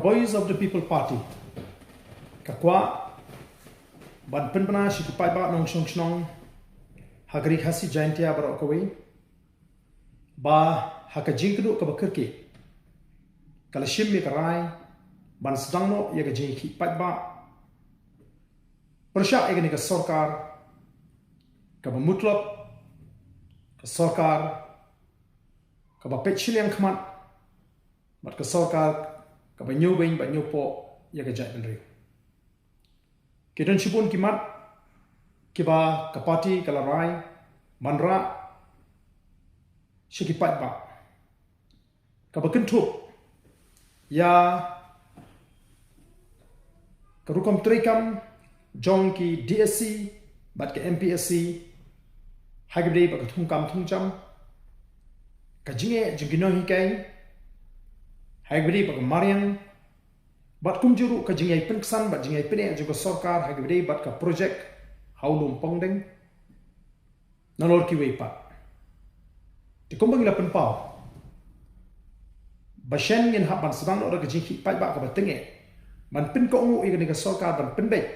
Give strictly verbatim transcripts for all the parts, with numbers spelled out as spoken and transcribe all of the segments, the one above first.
Voice of the People Party ka kwah ban pynbna sha ki paidbah nongshong shnong ha ka Ri Khasi Jaintia baroh kawei ba ha ka jingkynduh kaba kyrkieh ka la shim ïa ka rai ban sdang noh ïa ka jingïakhih paidbah pyrshah ïa kane ka sorkar kaba mutlop, ka sorkar kaba peit shiliang khmat, bad ka sorkar kaba ñiewbeiñ bad ñiewpoh ïa ka jaitbynriew. Ki don shibun ki mat kiba ka party ka la rai ban rah sha ki paidbah, kaba kynthup ïa ka rukom treikam jong ki DSC bad ka MPSC, ha kaba ïadei bad ka thungkam thungjam, ka jingeh jong ki nonghikai, ha kaba ïadei bad ka mariang, bad kumjuh ruh ka jingïai pynksan bad jingïai pyneh jong ka sorkar ha kaba ïadei bad ka projek ha u lum Pongdeng, nalor kiwei pat. Te kumba ngi la pynpaw ba shen ngin hap ban sdang noh da ka jingïakhih paidbah kaba tyngeh ban pynkohnguh ïa kane ka sorkar ban pynbeit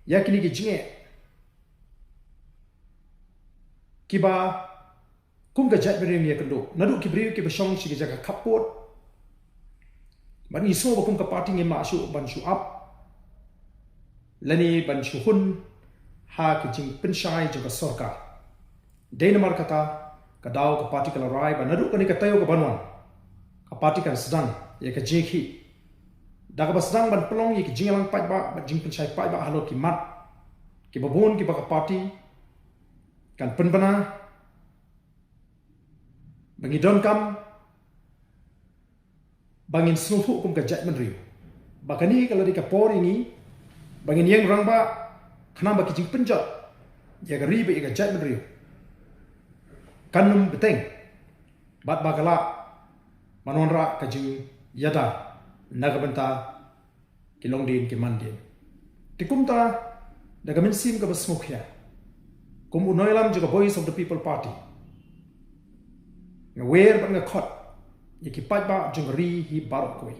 ïa kine ki jingeh kiba kum ka jaitbynriew ngi ïakynduh, naduh ki briew kiba shong sha ki jaka khappud. Bad ngi sngew ba kum ka party ngim lah shuh ban shu ap lane ban shu hun ha ki jingpynshai jong ka sorkar. Dei namar kata ka daw ka party ka la rai ba naduh kane ka taïew kaban wan ka party kan sdang ïa ka jingïakhih da kaba sdang ban pynlong ïa ki jingïalang paidbah bad jingpynshai paidbah halor ki mat kiba bun kiba ka party kan pynbna ba ngi donkam ba ngin sngewthuh kum ka jaitbynriew ba kane ka la dei ka por ïa ngi ba ngin ïeng rangbah, khnang ba ki jingpynjot ïa ka ri bad ïa ka jaitbynriew kan ym bteng bad ba ka lah ban wanrah ka jingïada na ka bynta ki longdien ki mandien. Te kumta, da ka mynsiem kaba sngewkhia, kum u nongïalam jong ka Voice of the People Party, nga wer bad nga khot ïa ki paidbah jong ka ri hi baroh kawei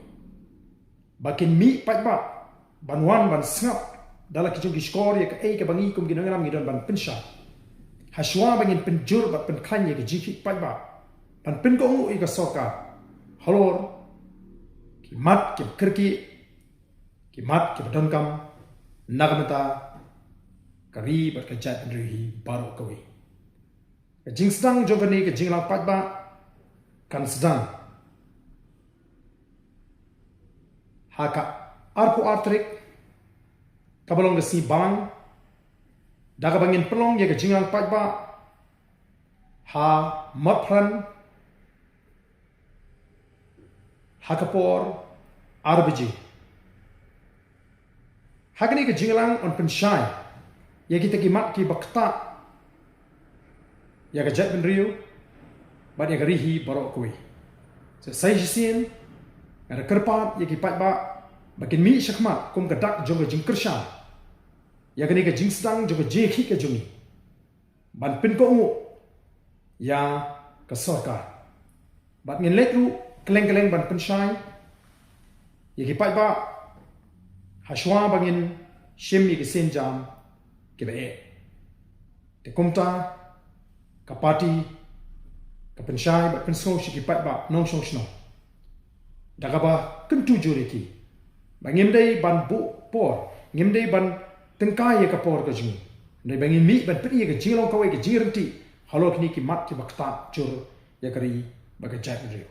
ba kin mih paidbah ban wan ban sngap da la ki jong ki shkor ïa kaei kaba ngi kum ki nongïalam ngi don ban pynshai, ha shuwa ba ngin pynjur bad pynkhlaiñ ïa ka jingïakhih paidbah ban pynkohnguh ïa ka sorkar halor ki mat kiba kyrkieh, ki mat kiba donkam na ka bynta ka ri bad ka jaitbynriew hi baroh kawei. Ka jingsdang jong kane ka jingïalang paidbah kan sdang ha ka arphew ar tarik, kaba long ka Sngi Balang, da kaba ngin pynlong ïa ka jingïalang paidbah ha Motphran ha ka por ar baje. Ha kane ka jingïalang yn pynshai ïa kita ki mat kiba ktah ïa ka jaitbynriew bad ïa ka ri hi baroh kawei. Sa shisien nga da kyrpad ïa ki paidbah ba kin mih shakhmat kum ka dak jong ka jingkyrshan ïa kane ka jingsdang jong ka jingïakhih ka jong ngi ban pynkohnguh ïa ka sorkar. Bad ngin leit ruh kylleng kylleng ban pynshai ïa ki paidbah ha shuwa ba ngin shim ïa ki sienjam kiba eh. Te kumta ka party ka pynshai bad pynsngew sha ki paidbah nongshong shnong da kaba kyntu jur ïa ki ba ngim dei ban buh por, ngim dei ban tyngkai ïa ka por ka jong ngi, hynrei ba ngin mih ban pyni ïa ka jinglong kawei ka jingryntih halor kine ki mat kiba ktah jur ïa ka ri bad ka jaitbynriew.